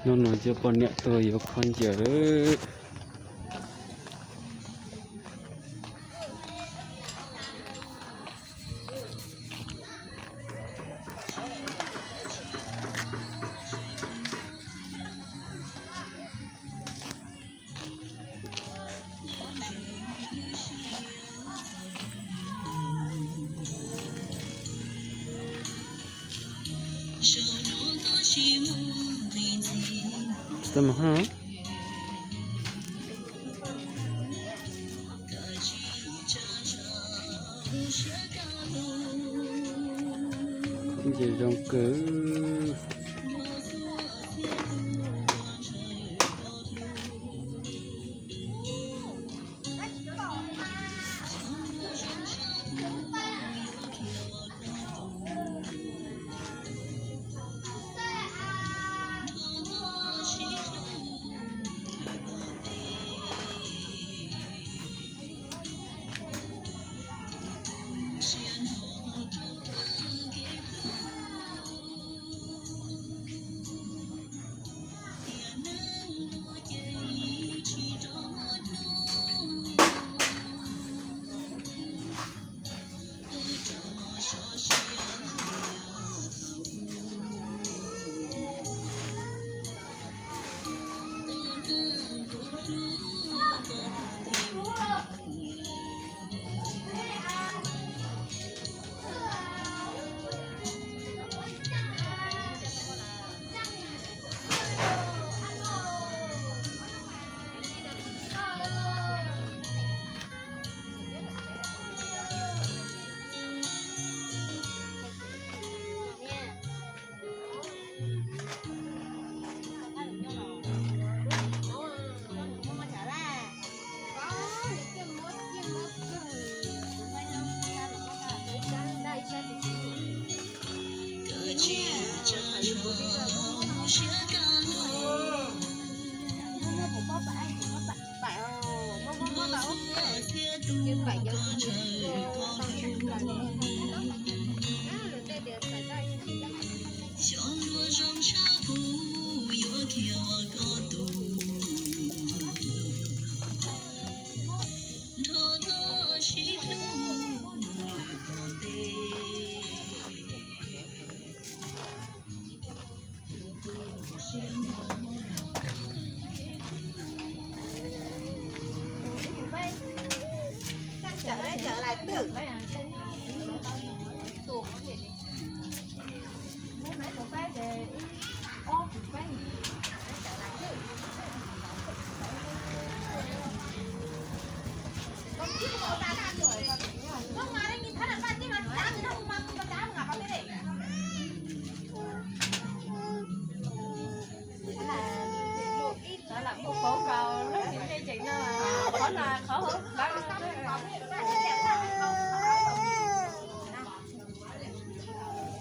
Hnub no cov poj niam tuaj yuav khaub ncaws lawm. Nce zoo kawg.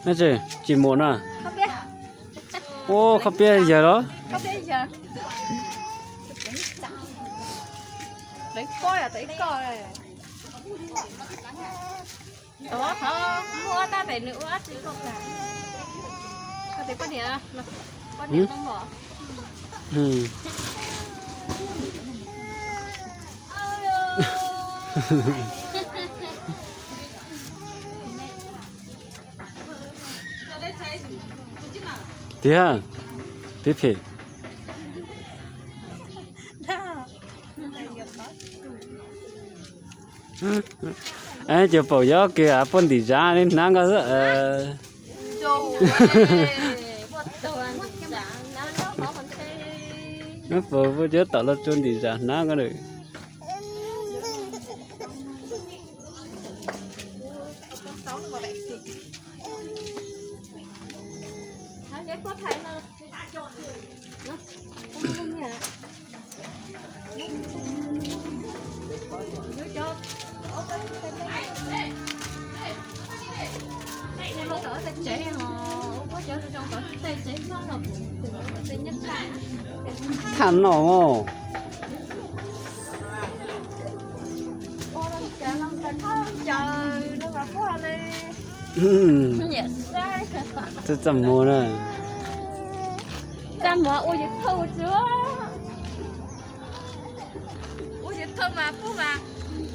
Tsis mus na. Ua khaub piab yawg los? Tiag, peb phem. Cov paum yob kiag puag ntim zab li hnab nkoj xwb. Paum puag cov tom los tsua ntim zab hnab nkoj lawm. Tham no os. Txaj txaj muag na. Mus ua yus thauj tsi, ua yus thauj mas kuv mas,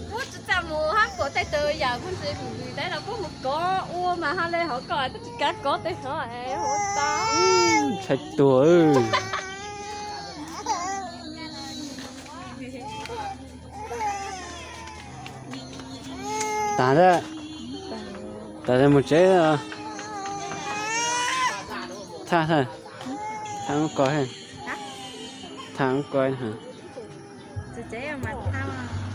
kuv tsi txaj mus hab pom tej tug yam kuv ntsis vim ntsis tab los kuv mus kov ua mas ha le hauv ko twb tsi kav kov tej hov. Ntshai tuag. Tas, tas mus tsev. Thaj, thaj ko, thaj ko. Tsev mas thaj.